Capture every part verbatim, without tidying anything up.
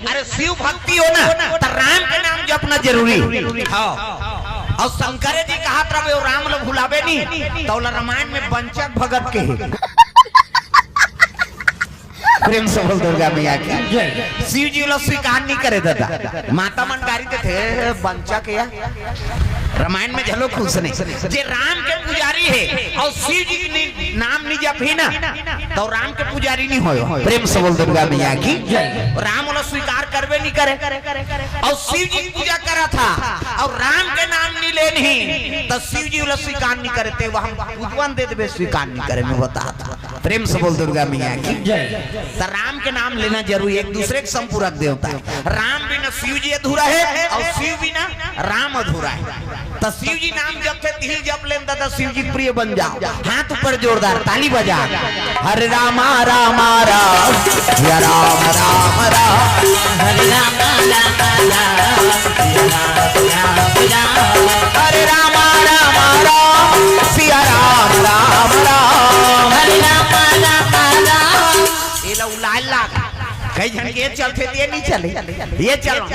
अरे शिव भक्ति हो ना, त राम के नाम जपना जरूरी। हाँ। अउ शंकर जी कहत रहे, "ओ राम ल भुलाबे नी," त ओला रामायण में बंचक भगत कहे। प्रेम से बोल दुर्गा मैया की। शिव जी ओला स्वीकार नी करे दादा। माता मन गारी देथे, "बंचक या।" रामायण में झलो खुश नहीं। जे राम के पुजारी हे अउ शिव जी के नि-, नाम नी जपही ना, त राम के पुजारी नी होय। प्रेम से बोल दुर्गा मैया की। राम ओला स्वीकार करबे नी करे, अउ शिव जी के पूजा करत हे, अउ राम के नाम नी लेनही, त शिव जी ओला स्वीकार नी करे, ते वह हम पूजवन दे देबे, स्वीकार नी करे, मैं बता। प्रेम से बोल दुर्गा मैया की। त राम के नाम लेना जरूरी, एक दूसरे के संपूरक देवता हे। राम बिना शिव जी अधूरा हे अउ शिव बिना राम अधूरा हे। त शिव जी नाम जपथे, तिही जप लेन दादा, शिव जी प्रिय बन जाव। हाथ ऊपर जोरदार ताली बजा। हरे रामा रामा राम, या राम राम राम। हरे रामा रामा राम, या राम राम राम। हरे रामा रामा राम, सिया राम राम राम। हरे रामा रामा राम। ये ला उलाय लाग। कई झन के चलथे त ये नी चले, ये चलो।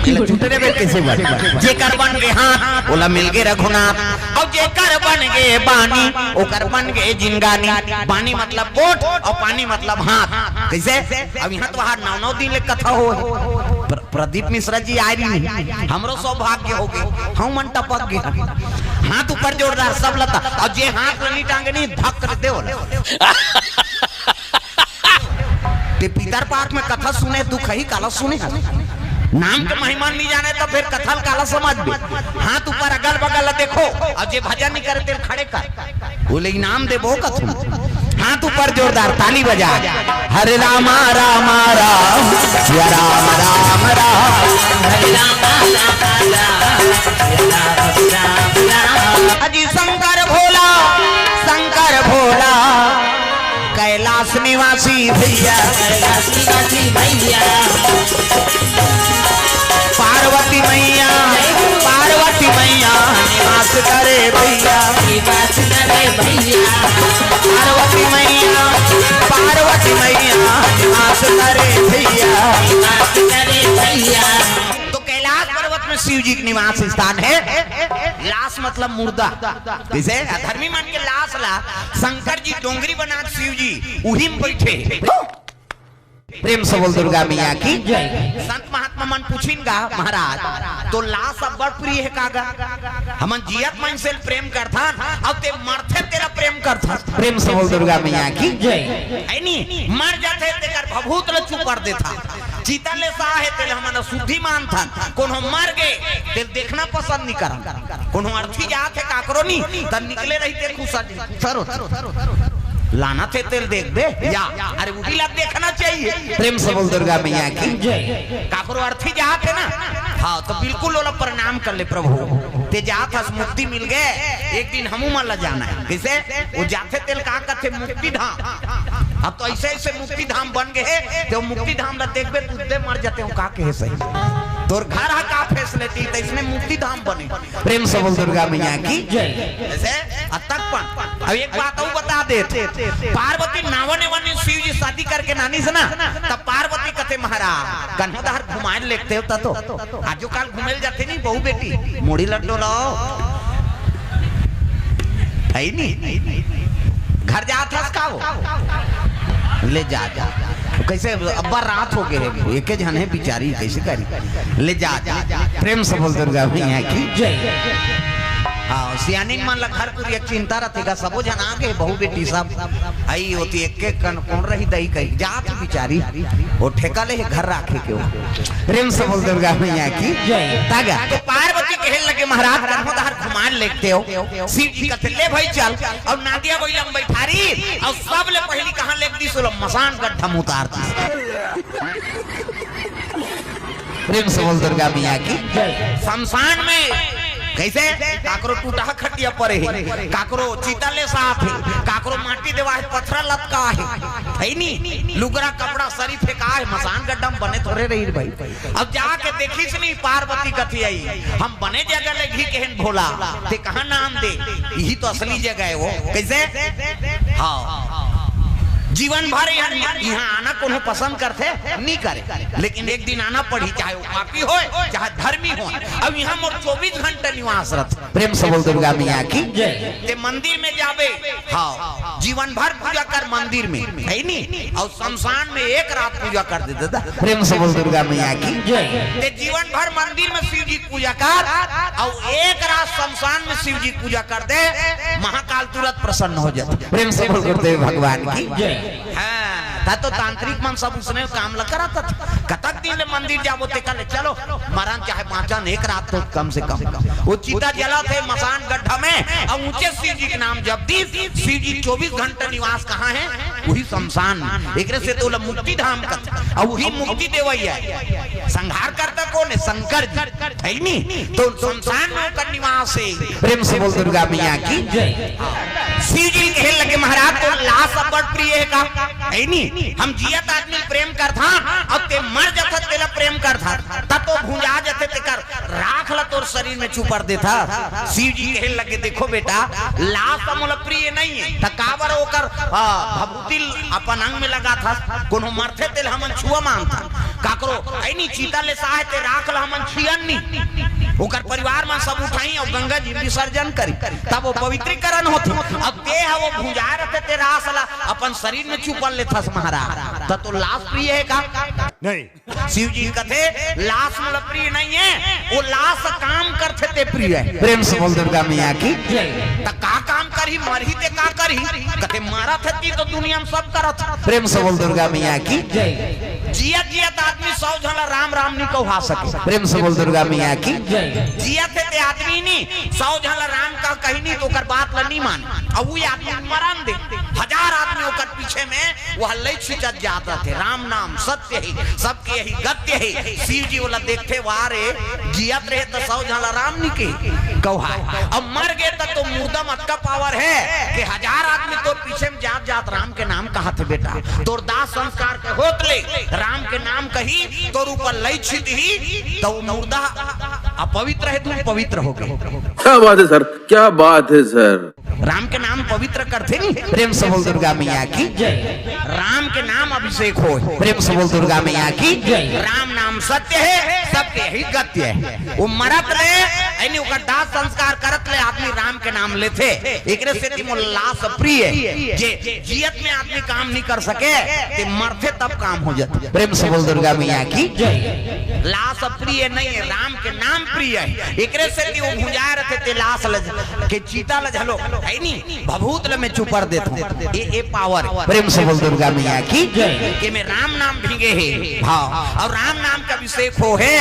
ये ला झूठे रे बेटे से बात। जेकर बन गे हाथ, ओला मिल गे रघुनाथ। अउ जेकर बन गे बानी, ओकर बन गे जिनगानी। बानी मतलब गोठ अउ पानी मतलब हाथ। कइसे? अब इहाँ तो हर नौ नौ दिन ले कथा होय। प्र-, प्रदीप मिश्रा जी आय रहिन, हमरो सौभाग्य हो गे, हमन टपक गे। हाथ ऊपर जोरदार सब लता, अउ जे हाथ ल नी टांगे नी, धक कर दे ओला। ते पीतर पार्क में कथा सुने, दुख ही काला सुने। नाम के महिमा नी जाने त फेर कथा ल काला समझबे। हाथ ऊपर अगल बगल ल देखो, अउ जे भजन नी करे तेला खड़े कर। बोले, "इनाम देबो कथू।" हाथ ऊपर जोरदार ताली बजा। हरे रामा रामा राम, या राम राम राम। हरे रामा रामा राम, या राम राम राम। अजी शंकर भोला, शंकर भोला, कैलाश निवासी भैया, कैलाश निवासी भैया। पार्वती मैया, पार्वती मैया निवास करे भैया। निवास करे भैया। पार्वती मैया, पार्वती मैया निवास करे भैया। निवास करे भैया। तो कैलाश पर्वत में शिव जी के निवास स्थान हे। लाश मतलब मुर्दा। जइसे अधर्मी मन के लाश ला शंकर जी डोंगरी बना के शिव जी उही में बइठे। प्रेम से बोल दुर्गा मैया की। संत महात्मा मन पूछिन गा, "महाराज, तोर लाश अब्बड़ प्रिय हे का गा? हमन जियत मन से प्रेम करथन, अउ ते मरथे तेला प्रेम करथस।" प्रेम से बोल दुर्गा मैया की। हे नी, मर जाथे तेकर भभूत ल चुपर देथा, चिता ले साहे तेला हमन अशुद्धि मानथन। कोनो मर गे तेला देखना पसंद नी करन। कोनो अर्थी जात हे काकरो नी, त निकले रहिथे खुसर सरो, लानत हे तेला देखबे या? अरे उही ला देखना चाहिए। प्रेम से बोल दुर्गा मैया की। काकरो अर्थी जात हे ना, हाँ, तो बिल्कुल ओला प्रणाम कर ले, "प्रभु, ते जात हस, मुक्ति मिल गे, एक दिन हमू मन ला जाना हे।" कइसे? ओ जाथे तेला का कथे, मुक्ति धाम। अब तो अइसे अइसे मुक्ति धाम बन गे हे, ते मुक्ति धाम ला देखबे, तुद्दे मर जाते हो, का कहे सही। तोर घर हा का facility, त इसने मुक्ति धाम बने। प्रेम से बोल दुर्गा मैया की। जइसे अतक पन। अब एक बात अउ बता देत, पार्वती नावा नेवा नी, शिव जी शादी करके नानिस ना, त पार्वती कथे, "महाराज, कन्हो डहर घुमाय लेगतेव त तो।" आजो काल घूमे ल जाथे नी बहू बेटी, मुड़ी ल डोलाव। हे नी? घर जात हस का वो? ले जा, जा। कइसे अब्बड़ रात हो गे हे, एके झन हे बिचारी, कइसे करी? ले जा, जा। प्रेम से बोल दुर्गा मैया की। जय। हाँ, सियानिन मन ला घर कुरिया के चिंता रथे गा, सबो झन आ गे, बहू बेटी सब। अई ओती एके कन कोन रही दई कही, जात बिचारी। ओ ठेका ले घर राखे के ओ। प्रेम से बोल दुर्गा मैया की। जय। तागा। तो पार्वती कहे लगे, "महाराज, कन्हो डहर घुमाय लेगतेव।" शिव जी कथे, "ले भाई चल।" अउ नादिया बइला म बइठारी, अउ सबले पहिली कहाँ लेग दिस, ओला मसान गड्ढा म उतार दिस। प्रेम से बोल दुर्गा मैया की। शमशान में कइसे काकरो टूटा खटिया परे हे, काकरो चिता ले साफ हे, काकरो माटी देवा हे, पथरा लतका हे, हे नी? लुगरा कपड़ा सरी फेंका हे, मसान गड्ढा म बने थोरे रही भाई। अब जाके देखिस नी पार्वती कथे अई, "हम बने जगह ले घी केहेन भोला, ते कहाँ नाम दे, इही तो असली जगह हे वो।" कइसे? हाँ। जीवन भर यहाँ, यहाँ आना कोनो पसंद करथे? नहीं करे। लेकिन एक दिन आना पड़ही, चाहे वो पापी होय, चाहे धर्मी होय। अब यहाँ मोर चौबीस घंटा निवास रथे। प्रेम से बोल दुर्गा मैया की। जय। ते मंदिर में जाबे, हाँ, जीवन भर पूजा कर मंदिर में, है नी? अउ शमशान में एक रात पूजा कर दे दादा। प्रेम से बोल दुर्गा मैया की। जय। ते जीवन भर मंदिर में शिव जी पूजा कर, अउ एक रात शमशान में शिव जी पूजा कर दे, महाकाल तुरंत प्रसन्न हो जाथे। प्रेम से बोल गुरुदेव भगवान की। जय। हाँ, त तो तांत्रिक मन सब उसने काम ल करत हे। कतक दिन ले मंदिर जाबो, तेकर ले चलो, मरन चाहे बाँचन, एक रात तो कम से कम। वो चिता जलत हे मसान गड्ढा में, अउ ऊँचे शिव जी के नाम जप दिस। शिव जी चौबीस घंटा निवास कहाँ हे? वही शमशान में। एकरे से तो ओला मुक्ति धाम कथे, अउ वही मुक्ति देवइया हे। संहार करता कोन हे? शंकर जी। है नी? तो शमशान में ओकर निवास हे। प्रेम से बोल दुर्गा मैया की। जय। शिव जी कहे लगे, महाराज, तोर लाश अब्बड़ प्रिय हे का? है नी? हम जियत आदमी प्रेम करथन, अउ ते मर जाथस तेला प्रेम करथस, त तो भुंजा जाथे, तेकर राख ला तोर शरीर में चुपर देथस। शिव जी कहे लगे, देखो बेटा, लाश त मोला प्रिय नहीं हे, त काबर ओकर, आ, भभूति ल अपन अंग में लगाथस? कोनो मरथे तेला हमन छुआ मानथन, काकरो, है नी, चिता ले सहाय ते राख ला हमन छियन नी, ओकर परिवार मन सब उठाई अउ गंगा जी में विसर्जन करी, तब वो पवित्रीकरण होथे। अब ते ह वो भुंजाय रथे ते राख ला अपन शरीर में चुपन लेथस महाराज, त तो लाश प्रिय हे का? नहीं। शिव जी कथे, लाश मोला प्रिय नहीं हे, वो लाश काम करथे ते प्रिय हे। प्रेम से बोल दुर्गा मैया की। जय। त का काम करही, मरही ते का करही? कथे, मरत हे ती तो दुनिया में सब करत हे। प्रेम से बोल दुर्गा मैया की। जय। जियत जियत आदमी सौ झन ला राम राम नी कहवा सके। प्रेम से बोल दुर्गा मैया की। जय। जियत हे ते आदमी नी, सौ झन ला राम कह कही नी, तो ओकर बात ला नी माने। अउ वो आदमी मरन दे, हजार आदमी ओकर पीछे में, वो हल्ले छिचत जात रथे, राम नाम सत्य हे, सबके यही गत्य हे। शिव जी ओला देखथे, वाह रे, जियत रहे त सौ झन ला राम नी कहे, कहवाय। अब मर गे त तो मुर्दा म अतका पावर हे कि हजार आदमी तोर पीछे में जात जात राम के नाम कहत हे बेटा। तोर दाह संस्कार के होत ले राम के नाम कही, तोर ऊपर लई छितही, त वो मुर्दा अपवित्र हे, तू पवित्र हो गे। क्या बात है सर, क्या बात है सर। राम के नाम पवित्र करथे नी। प्रेम से बोल दुर्गा मैया की। जय। राम के नाम अभिषेक होय। प्रेम से बोल दुर्गा मैया की। जय। राम नाम सत्य हे, सबके यही गत्य हे। वो मरत ले, यानी ओकर दाह संस्कार करत ले आदमी राम के नाम लेथे। एकरे सेती मोला लाश प्रिय हे। जे जियत में आदमी काम नी कर सके, ते मरथे तब काम हो जाथे। प्रेम से बोल दुर्गा मैया की। जय। लाश प्रिय नहीं हे, राम के नाम प्रिय हे। एकरे सेती वो भुंजाय रथे ते लाश ल, के चिता ल घलो, है नी, भभूत ल में चुपर देथों। ये, ये पावर। प्रेम से बोल दुर्गा मैया की। जय। एमे राम नाम भींगे हे। हाँ, अउ राम नाम के अभिषेक हो हे,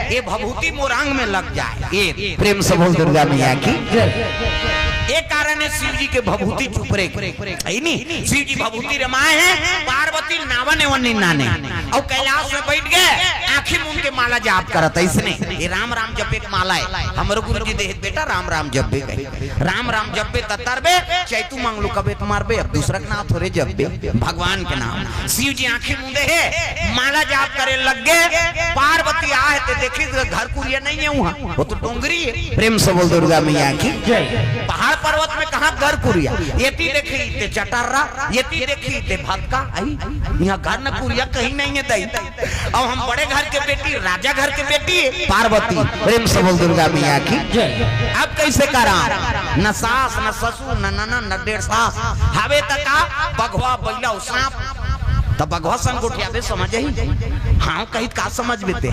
ये भभूति मोर अंग में लग जाय। ये प्रेम से बोल दुर्गा मैया की। जय। ये कारण हे शिव जी के भभूति चुपरे के। है नी? शिव जी भभूति रमाए हे, पार्वती नावा नेवन नी नाने। अउ कैलाश में बइठ गे, आँखी मूंद के माला जाप करत हे अइसने। ये राम राम जपे के माला हे। हमरो गुरु जी देहे, बेटा राम राम जपबे कहे। राम राम जपबे त तरबे, चैतू मंगलू कबे त मरबे, अब दूसरा के नाम थोरे जपबे, भगवान के नाम। शिव जी आँखी मूंदे हे, माला जाप करे लग गे, पार्वती आहे ते देखिस घर कुरिया नहीं हे उहाँ, वो तो डोंगरी हे। प्रेम से बोल दुर्गा मैया की। जय। पहाड़ पर्वत में कहाँ घर कुरिया, एती देखही ते चटर्रा, एती देखही ते भतका, अई, इहाँ घर न कुरिया कहीं नहीं हे दई। अब हम बड़े घर के बेटी, राजा घर के बेटी, पार्वती। प्रेम से बोल दुर्गा मैया की। जय। अब कइसे करा? न सास, न ससुर, न ननद, न डेढ़ सास। हवे त का? बघवा, बइला अउ सांप। त बघवा संग गोठियाबे, समझही? हाँ, कही त का समझबे ते?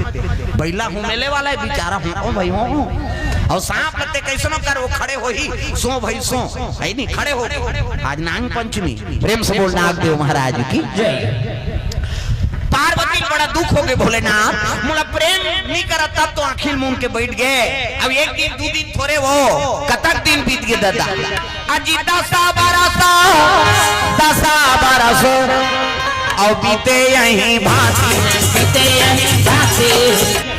बइला हूँ मिले वाला हे, बेचारा हूँ, ओ भाई हूँ। अउ सांप ल ते कइसनो कर, वो खड़े होही, सो भाई सो, है नी, खड़े हो। आज नाग पंचमी, प्रेम से बोल नाग देव महाराज की। जय। पार्वती ल बड़ा दुख हो गे, भोलेनाथ, मोला प्रेम नी करत, तब तो आँखी ल मूंद के बइठ गे। अब एक दिन, दू दिन थोरे वो, कतक दिन बीत गे दादा। अजी दसा बरस, दसा बरस, अउ बीते यही भांति। बीते यही भांति।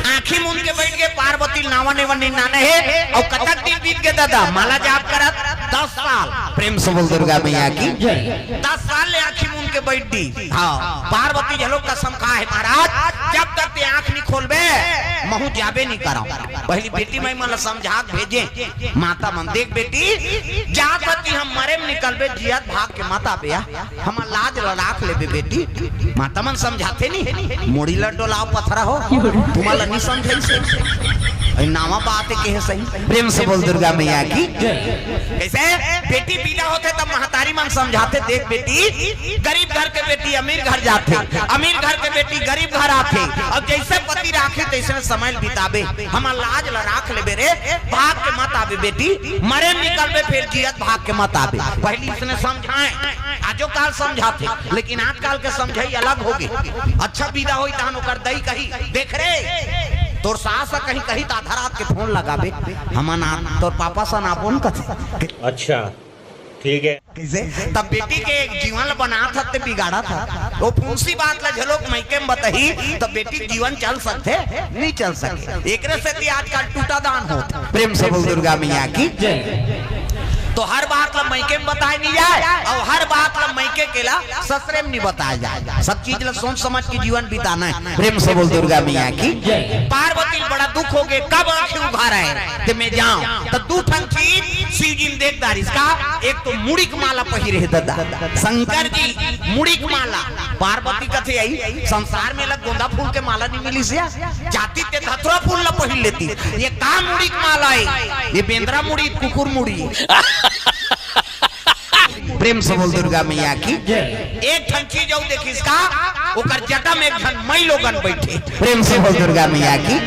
आँखी मूंद के बइठ गे, पार्वती ल नावा नेवन नी नाने हे, अउ कतक दिन बीत गे दादा, माला जाप करत, दस साल। प्रेम से बोल दुर्गा मैया की। जय। दस साल ले आँखी मूंद के बइठ दिस। हाँ, पार्वती घलो कसम खाए हे, महाराज, जब तक ते आँख नी खोलबे, कहूँ जाबे नहीं करव। पहली बेटी माई मन ला समझा के भेजे, माता मन, देख बेटी, जात हती हम मरे में निकलबे, जियत भाग के मत आबे, आ। हमर लाज ला राख लेबे बेटी। माता मन समझाथे नहीं, मुड़ी ला डोलाव पथरा हो, तुमन ला नहीं समझाइस हे। अरे नावा बात है, कहे सही। प्रेम से बोल दुर्गा मैया की। कैसे बेटी बिदा होथे तब महतारी मन समझाथे, देख बेटी, गरीब घर के बेटी अमीर घर जाथे, अमीर घर के बेटी गरीब घर आथे, अउ जैसे पति राखे तैसे समय बिताबे। हमर लाज ला राख लेबे रे, भाग के मत आबे बेटी, मरे निकलबे फिर जियत भाग के मत आबे। पहली इसने समझाए, आजो काल समझाथे, लेकिन आजकाल के समझाई अलग होगे। अच्छा बिदा होई तहन ओकर दई कही, देख रे, तोर सास ह कहीं कही त आधा रात के फोन लगाबे, हमन आ, तोर पापा सन आबो न कथे। अच्छा, ठीक है। कैसे? तब बेटी के जीवन ल बनात हस ते बिगाड़त हस। वो फुंसी बात ला झलोक मइके में बताही, तब बेटी के जीवन चल सकथे? नहीं चल सके। एकरे सेती आजकल टूटा दान होत। प्रेम से बोल दुर्गा मैया की। जय। तो हर बात ला मइके में बताए नहीं जाए, अउ हर बात ला मइके के ला ससुरे में नहीं बताए जाए। सब चीज ला सोच समझ के जीवन बिताना है। प्रेम से बोल दुर्गा मैया की। जय। पार्वती ल बड़ा दुख होगे, कब आँखी उघारय ते मैं जांव। त दू ठन चीज शिव जी ने देख डारिस का, एक तो मुड़ी के माला पहिरे हे ददा, शंकर जी मुड़ी के माला, पार्वती कथे आई संसार में ला गोंदा फूल के माला नहीं मिलिस या, जाति ते धतुरा फूल ला पहिर लेती, ये का मुड़ी के माला है, ये बेंदरा मुड़ी, कुकुर मुड़ी। प्रेम से बोल दुर्गा मैया की। एक ठन चीज अउ देखिस का, ओकर जटा में एक झन मई लोगन बैठे। प्रेम से बोल दुर्गा मैया की।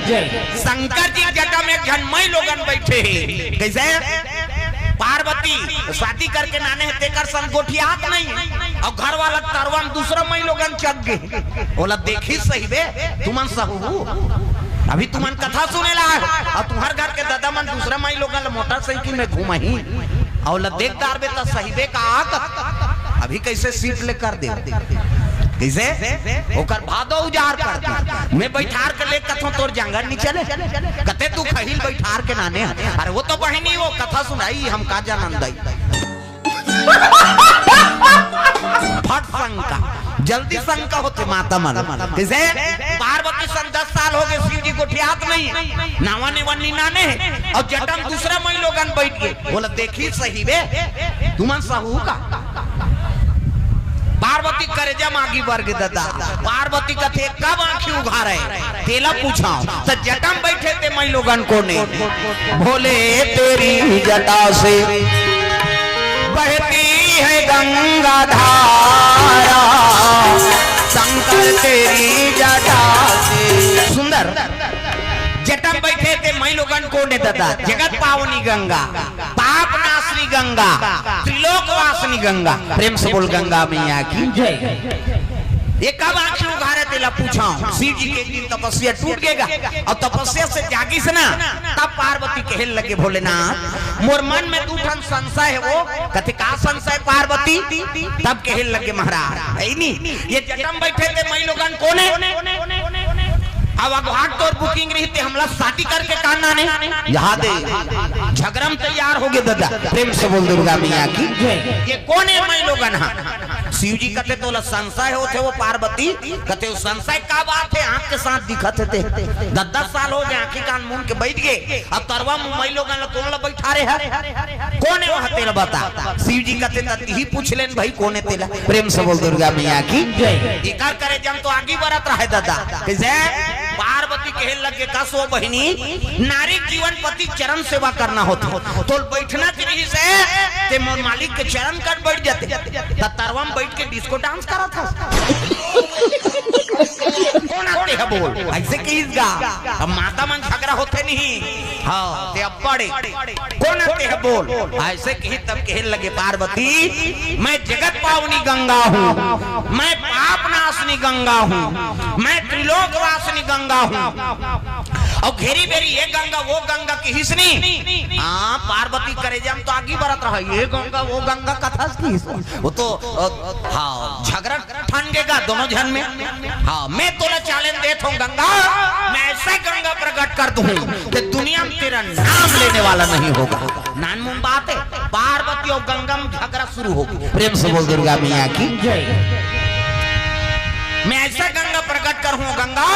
शंकर जी के जटा में एक झन मई लोगन बैठे हे। कैसे? पार्वती शादी करके नाने हे, तेकर संग गोठियात नहीं, अउ घर वाला तरवा में दूसरा मई लोगन चघ गे। ओला देखिस सही बे, तुमन सहू, अभी तुमन कथा सुने ला आए हो, अउ तुम्हर घर के ददा मन दूसरा मई लोगन ला मोटरसाइकिल में घुमाही। अउ ल देख डारबे त सहिबे का आकत, अभी कैसे सीट ले कर दे। कैसे? ओकर भादो उजार कर दे। मैं बैठार के ले कथों तोर जांगर नहीं चले। कते तू खहिल बैठार के नाने हस। अरे वो तो बहिनी वो कथा सुनाई, हम का जानन दई। फट शंका, जल्दी शंका होथे माता मन। कैसे? पार्वती सन दस साल होगे, शिव जी गोठियात नहीं, नावा नेवा नहीं नाने हे, अउ जटा में दूसरा मई लोगन बैठ गे। ओला देखिस सही बे, तुमन सहू का? पार्वती करेजा मागी बर गे ददा। पार्वती कथे, कब आँखी उघारय? तेला पूछंव। त जटा में बैठे ते मई लोगन कोन ए? भोले तेरी जटा से बहती है गंगा धारा, शंकर तेरी जटा से। सुंदर। जटा में बैठे ते मई लोगन कोन ए ददा? जगत पावनी गंगा, पाप नाशनी गंगा, त्रिलोक वासनी गंगा। प्रेम से बोल गंगा मैया की। जय। ये कब आँखी उघारे तेला पूछंव। शिव जी के एक दिन तपस्या टूट गेगा, अउ तपस्या से जागिस ना, तब पार्वती कहे लगे, भोलेनाथ, मोर मन में दू ठन संशय हे। वो कथे, का संशय पार्वती? तब कहे लगे, महाराज, है नी, ये जटा में बैठे ते मई लोगन कोन ए? अब अगुवाट तोर booking रही ते हमला शादी करके का नाने? यहाँ दे झगड़ा में तैयार होगे ददा। प्रेम से बोल दुर्गा मैया की। ये कोन ए मई लोगन हा? शिव जी कथे, तोला संशय होथे वो पार्वती? कथे, वो संशय का बात हे? आँख के साथ दिखत हे ते। दस दस साल होगे, आँखी कान मूंद के बैठ गे, अब तरवा में मई लोगन ला कोन ला बैठारे हे? कोन ए वहाँ तेला बता। शिव जी कथे, त तिही पूछ लेन भाई, कोन ए तेला? प्रेम से बोल दुर्गा मैया की। एकर करेजा में तो आगी बरत रहे ददा। कैसे? पार्वती कहे लगे, कस वो बहिनी, नारी के जीवन पति के चरण सेवा करना होथे। तोल बैठना के रहिस हे, ते मोर मालिक के चरण कट बैठ जाते। त तरवा में बैठ के disco dance करत हस। कोन ए ते ह बोल? ऐसे कहिस गा। अब माता मन झगड़ा होथे नहीं। हाँ, ते अब्बड़ ए। कोन ए ते ह बोल? ऐसे कहिस तब कहे लगे, पार्वती, मैं जगत पावनी गंगा हूँ, मैं पाप नाशनी गंगा हूँ, मैं त्रिलोक वासनी गंगा हूँ। अउ घेरी बेरी ये गंगा वो गंगा कहिस नी। हाँ, पार्वती करेजा में तो आगी बरत रहे, ये गंगा वो गंगा कथस कहिस। वो तो, अ, हाँ, झगड़ा ठन गेगा दोनों झन में। हाँ, मैं तोला challenge देत हूँ गंगा, मैं ऐसा गंगा प्रकट कर दूँ कि दुनिया में तेरा नाम लेने वाला नहीं होगा। नानमुन बात हे, पार्वती अउ गंगा में झगड़ा शुरू होगे। प्रेम से बोल दुर्गा मैया की। मैं ऐसा गंगा प्रकट करूँ गंगा,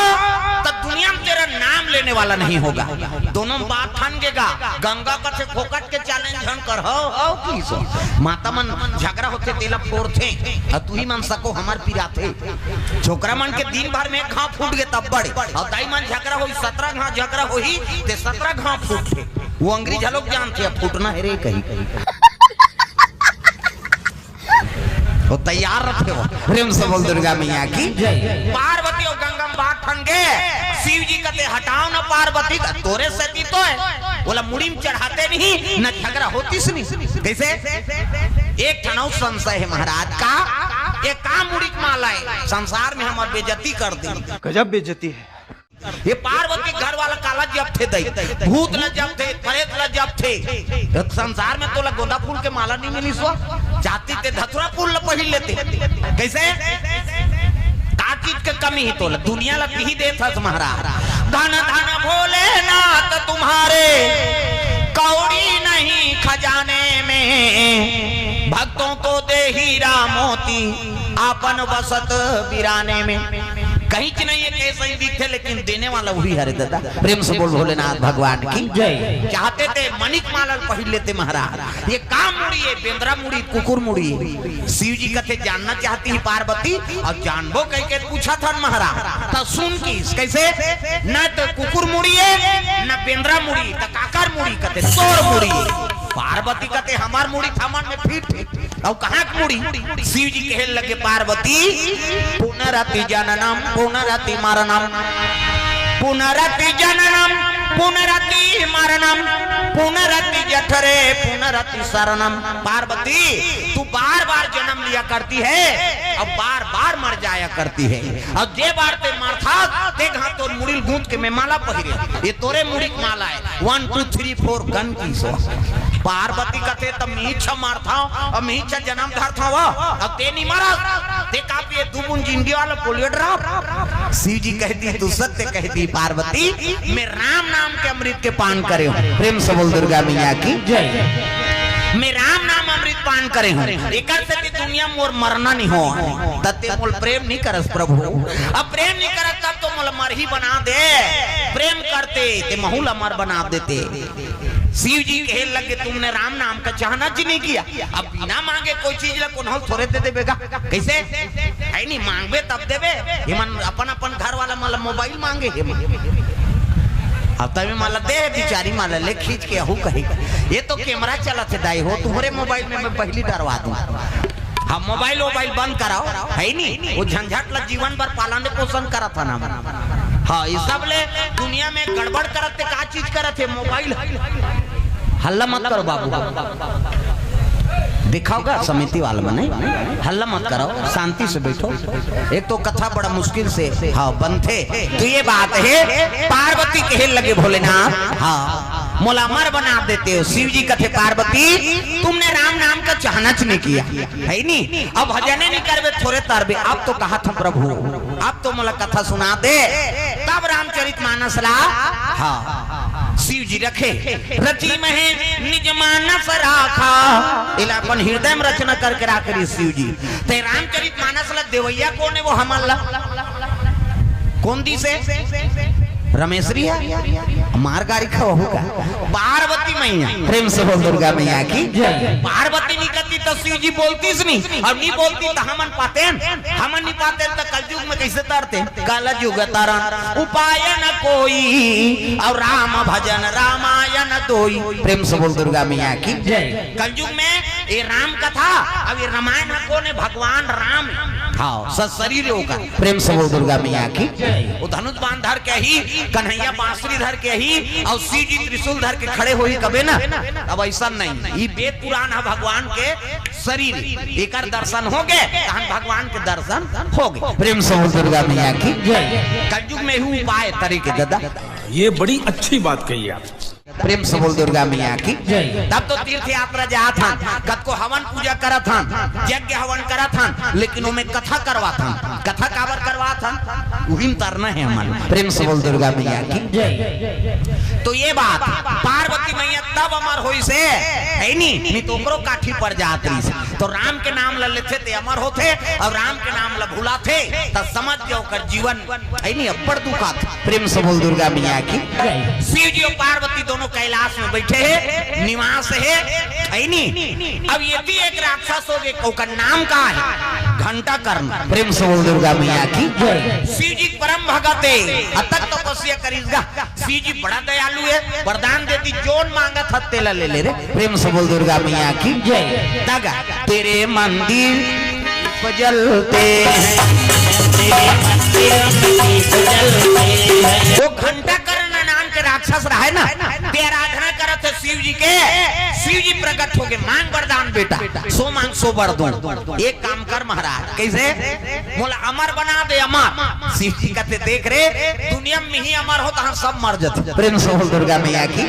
त दुनिया में तेरा नाम लेने वाला नहीं होगा। दोनों बात ठन गेगा। गंगा कथे फोकट के चैलेंज झन कर, हो, हो की सो। माता मन झगड़ा होथे तेला फोड़थे, अउ तुही मन सको हमर पिराथे। छोकरा मन के दिन भर में एक घाव फूट गे तब बड़े, अउ दाई मन झगड़ा होही, सतरा घाव झगड़ा होही, ते सतरा घाव फूटथे। वो अंग्रेज लोग जानथे, अब फूटना हे रे कही। वो तैयार रथे हो। प्रेम से बोल दुर्गा मैया की। पार्वती अउ गंगा म बात ठन गे। शिव जी कथे, "हटाव ना पार्वती का, तोरे सेती तो हे।" बोला, "मुड़ी म चढ़ाते नहीं, न झगड़ा होतिस नहीं।" कइसे? एक ठन अउ संशय हे महाराज का, ये का मुड़ी के माला हे, संसार में हमर बेइज्जती कर दे। गजब बेइज्जती हे। ये पार्वती घर वाला काला जपथे दई, भूत ला जपथे, प्रेत ला जपथे। संसार में तोला गोंदा फूल के माला नहीं मिलिस हो, जाती ते धतुरा फूल ला पहिर लेते। कइसे? का चीज के कमी हे तोला? दुनिया ला तिही देत हस महाराज। धन धन भोलेनाथ तुम्हारे, कौड़ी नहीं खजाने में, भक्तों को दे हीरा मोती, आपन बसत बिराने में। कहीं च नहीं हे, कइसे ही दिखथे, लेकिन देने वाला वही हरे दादा। प्रेम से बोल भोलेनाथ भगवान की जय। चाहते ते मनिक माला पहिर लेते महाराज। ये का मुड़ी हे? बेंदरा मुड़ी, कुकुर मुड़ी हे। शिव जी कथे, "जानना चाहती है पार्वती?" अउ जानबो कहिके पूछत हन महाराज। त सुन किस, कइसे? न त कुकुर मुड़ी हे, न बेंदरा मुड़ी, त काकर मुड़ी? कथे, "तोर मुड़ी।" पार्वती कथे, "हमर मुड़ी थमन में फिट हे।" अउ कहाँ के मुड़ी? शिव जी कहे लगे, "पार्वती, पुनरपि जननम पुनरपि मरणम, पुनरपि जननम पुनरपि मरणम, पुनरपि जठरे पुनरपि शरणम।" पार्वती, तू बार बार जन्म लिया करती है और बार बार मर जाया करती है, और जे बार ते मरथा, ते घात तोर मुड़ी ल गूंथ के मैं माला पहिरे, ये तोरे मुड़ी के माला हे। One, two, three, four, गन की सो। पार्वती कथे, "त मीच मरथा, अब मीच जन्म धरथा, अब ते नहीं मरस, ते का पिए दू बूंद जिंदगी वाला पोलियो ड्रॉप?" शिव जी कहती, "तू सत्य कहती पार्वती, मैं राम नाम के अमृत के पान करे हूँ।" प्रेम से बोल दुर्गा मैया की जय। "मैं राम नाम अमृत पान करे हूँ, एकर से भी दुनिया मोर मरना नहीं हो।" तते मोल प्रेम नहीं करस प्रभु, अब प्रेम नहीं करस तब तो मोल मरही बना दे। प्रेम करते ते महू ल अमर बना देते। शिव जी कहे लगे, "तुमने राम नाम का चाहना जी नहीं किया।" अब बिना मांगे कोई चीज ला कोनो थोरे दे देबे गा। कइसे? हे नहीं, मांगबे तब देबे। ये मन अपन अपन घर वाला मन ला मोबाइल मांगे हे मन। अब तभी मन ला दे बिचारी मन ला ले खींच के अहू कही, "ये तो कैमरा चलत हे दाई हो, तुम्हरे मोबाइल में मैं पहिली डरवा दूं।" हाँ, मोबाइल वोबाइल बंद कराओ, हे नहीं? वो झंझट ला जीवन भर पालन पोषण करत हन हम। हाँ, ये सब ले दुनिया में गड़बड़ करत ते का चीज करत हे? मोबाइल। हल्ला मत करो बाबू, दिखाओगा समिति वाला मन, हल्ला मत करो, शांति से बैठो। एक तो कथा बड़ा मुश्किल से, हाँ, बनथे। तो ये बात हे, पार्वती कहे लगे, "भोलेनाथ, हाँ, मोला अमर बना देते हो।" शिव जी कथे, "पार्वती, तुमने राम नाम का चाहना च नहीं किया, हे नहीं? अब भजने नहीं करबे, थोरे तरबे, अब तो कहा था प्रभु, अब तो मोला कथा सुना दे।" तब रामचरित मानस ला, हाँ, शिव जी रखे, "रचि महे निज मानस राखा।" एला अपन हृदय में रचना करके राख रही शिव जी। ते रामचरित मानस ला देवैया कोन हे? वो हमन ला कोन दिस हे? रमेश रिया, मार गारी खवहू का? पार्वती मैया। प्रेम से बोल दुर्गा मैया की जय। पार्वती नहीं कहती तो शिव जी बोलतीस नहीं, अउ नहीं बोलती तो हमन पातेन, हमन नहीं पातेन तो कलयुग में कइसे तरते? कलयुग तरन उपाय न कोई, अउ राम भजन रामायण दोई। प्रेम से बोल दुर्गा मैया की जय। कलयुग में ये राम कथा, अब ये रामायण में कोन हे? भगवान राम। हाँ, सशरीर होकर। प्रेम से बोल दुर्गा मैया की। वो धनुष बाण धर के ही, कन्हैया बांसुरी धर के ही, अउ शिव जी त्रिशूल धर के खड़े होही कबे ना। अब अइसन नहीं, ये वेद पुराण हे भगवान के शरीर, एकर दर्शन होगे, तहन भगवान के दर्शन होगे। प्रेम से बोल दुर्गा मैया की जय। कलयुग में ही उपाय तरीके दादा। ये बड़ी अच्छी बात कही आप। प्रेम से बोल दुर्गा मैया की जय। तब तो तीर्थ यात्रा जात हन, कतको हवन पूजा करत हन, यज्ञ हवन करत हन, लेकिन ओमे कथा करवात हन। कथा काबर करवात हन? उही म तरना हे हमन। प्रेम से बोल दुर्गा मैया की जय। तो ये बात पार्वती पार्वती मैया तब अमर होइस हे, हे नी? नहीं तो ओकरो काठी पर जात रहिस। तो राम के नाम ल लेथे ते अमर होथे, अउ राम के नाम ल भुलाथे त समझ के ओकर जीवन, हे नी, अब्बड़ दुख आथे। प्रेम से बोल दुर्गा मैया की। शिव जी अउ पार्वती दोनों कैलाश में बैठे हे, निवास हे, हे नी? अब ये भी एक राक्षस हो गए, ओकर नाम का हे? घंटा कर्ण। प्रेम से बोल दुर्गा मैया की। शिव जी परम भगत हे, अतक तपस्या करिस गा। शिव जी बड़ा दयालु हे, वरदान दे दिस, जोन मांगत हस तेला ले ले रे। प्रेम से बोल दुर्गा मैया की। दगा, तेरे मंदिर दीप जलते हैं, तेरे मंदिर दीप जलते हैं। वो घंटा कर्ण नाम के राक्षस रहे ना, ते आराधना करत हे शिव जी के, शिव जी प्रकट हो गए, मांग वरदान बेटा, सो मांग सो बर दूं। एक काम कर महाराज, कैसे? मोला अमर बना दे, अमर। शिव जी कहते, देख रे, दुनिया में ही अमर हो, तहाँ सब मर जाते। प्रेम से बोल दुर्गा मैया की।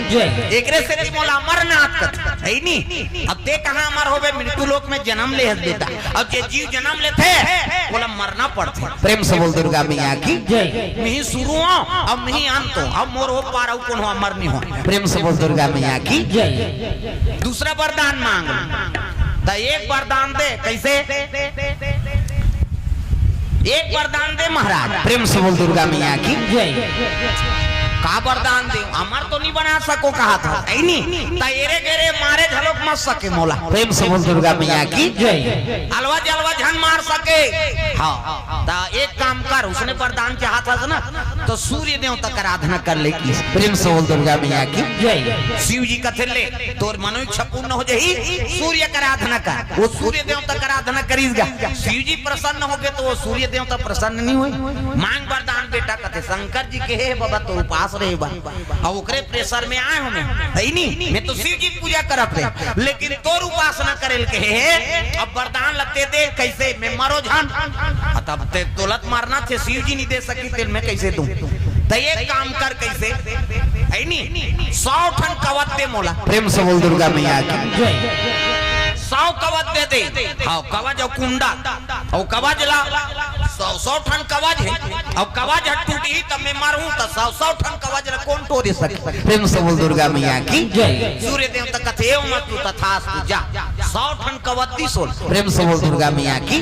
एकरे से मोला अमरनाथ कहते, हे नी? अब ते कहाँ अमर होबे, मृत्यु लोक में जन्म ले हस बेटा। अब जे जीव जन्म लेथे, ओला मरना पड़थे। प्रेम से बोल दुर्गा मैया की। मिही शुरू हो, अब मिही अंत हो, अब मोर ओ पार अउ कोनो अमर नहीं हो। प्रेम से बोल दुर्गा मैया की। दूसरा वरदान मांग। त एक वरदान दे, कैसे? एक वरदान दे महाराज। प्रेम से बोल दुर्गा मैया की। का वरदान दे? अमर तो नहीं बना सको कहा था, हे नी? त एरे गेरे मारे झलोक मत सके मोला। प्रेम से बोल दुर्गा मैया की। अलवा जलवा झन मार सके। हाँ, त एक काम कर, उसने वरदान चाहत हस ना, तो सूर्य देवता का आराधना कर ले की। प्रेम से बोल दुर्गा मैया की। शिव जी कथे ले, तोर मनोइच्छा पूर्ण हो जाही, सूर्य का आराधना कर। वो सूर्य देवता का आराधना करिस गा। शिव जी प्रसन्न हो गए तो वो सूर्य देवता प्रसन्न नहीं होए। मांग वरदान बेटा, कथे शंकर जी के हे बाबा, तो उपास रहे बा। अब ओकरे प्रेशर में आए हो मैं, हे नी? मैं तो शिव जी की पूजा करत रहे, लेकिन तोर उपासना करे ल कहे हे। अब वरदान ल ते दे, कैसे? मैं मरो झन। तब ते तोला त मरना थे, शिव जी नहीं दे सकी, तेल मैं कैसे दूं? त एक काम कर, कैसे? हे नी? सौ ठन कवच दे मोला। प्रेम से बोल दुर्गा मैया की। सौ कवच दे दे। हाँ, कवच अउ कुंडा। अउ कवच ला, सौ, सौ ठन कवच हे। अउ कवच ह टूटही त मैं मरहूं, त सौ, सौ ठन कवच ला कोन टोरे सके? प्रेम से बोल दुर्गा मैया की। सूर्य देवता कथे, "एवमस्तु तथास्तु, जा।" सौ ठन कवच दिस ओला। प्रेम से बोल दुर्गा मैया की।